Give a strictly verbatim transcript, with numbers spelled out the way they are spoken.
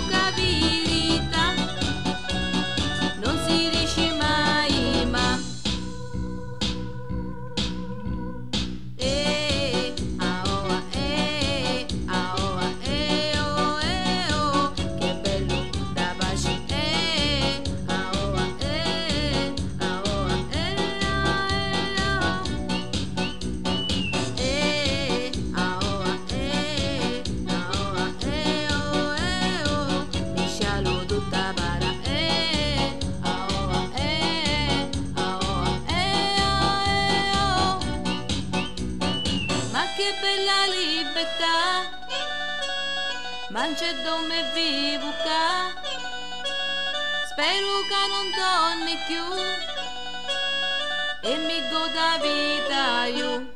Ca virità non si dici mai, ma eh, ah, oh, ah, eh, ah, oh, ah, eh, oh, eh, oh, che bellu da paci, eh, ah, oh, ah, eh, ah, oh, ah, eh, ah, eh, oh. Eh, ah, oh, ah, eh, ah, oh, ah, eh, oh, eh, oh, mi scialu tutta para, eh, ah, oh, ah, eh, ah, oh, ah, eh, ah, eh, oh. Ma che bella libertà, ma nce dome vivu ca, speru ca non torni chiù e mi goda vita io.